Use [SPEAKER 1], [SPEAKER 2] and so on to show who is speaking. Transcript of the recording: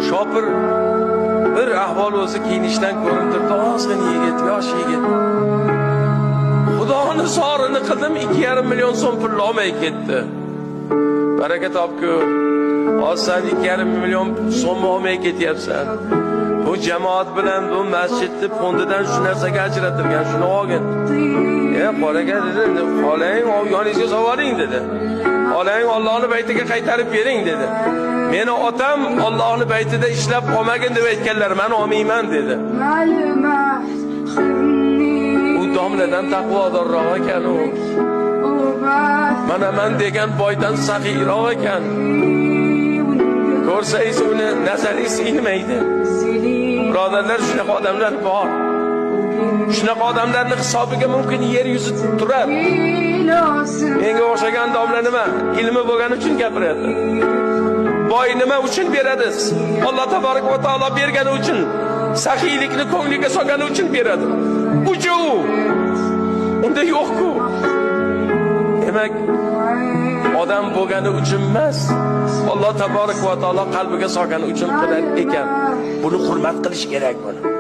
[SPEAKER 1] Shopir bir ahvol o'zi kiyinishdan ko'rinib turibdi, ozg'in yigit, yosh yigit. Xudoni zorini qildim, 2,5 million so'm pulni olmay ketdi. Baraka topku. Hozir san 2,5 million so'mni olmay ketyapsan. Bu jamoat bilan bu masjidni fondidan shu narsaga ajratilgan, shuni olgin. E, qoraga dedi, xolang yoningizga solib dedi. Xolang Allohning baytiga qaytarib bering dedi. Meni otam Allohning baytida ishlab olmagin deb aytganlar, men olmayman dedi. U domladan taqvodorroq ekan u. Mana man degan boydan saxiyroq ekan. Ko'rsangiz uni nazaringiz ilmaydi. Birodarlar, shunaqa odamlar bor. Shunaqa odamlarning hisobiga mumkin yer yuzi turar. Menga o'xshagan domla nima? Ilmi bo'lgani uchun gapiryapti. Boy nima uchun beradi? Alloh taborak va taolo bergani uchun, saxiylikni ko'ngliga solgani uchun beradi. Uchu. Unda yo'q-ku. Demak, odam bo'lgani uchun emas, Alloh taborak va taolo qalbiga solgani uchun qilar ekan. Buni hurmat qilish kerak buni.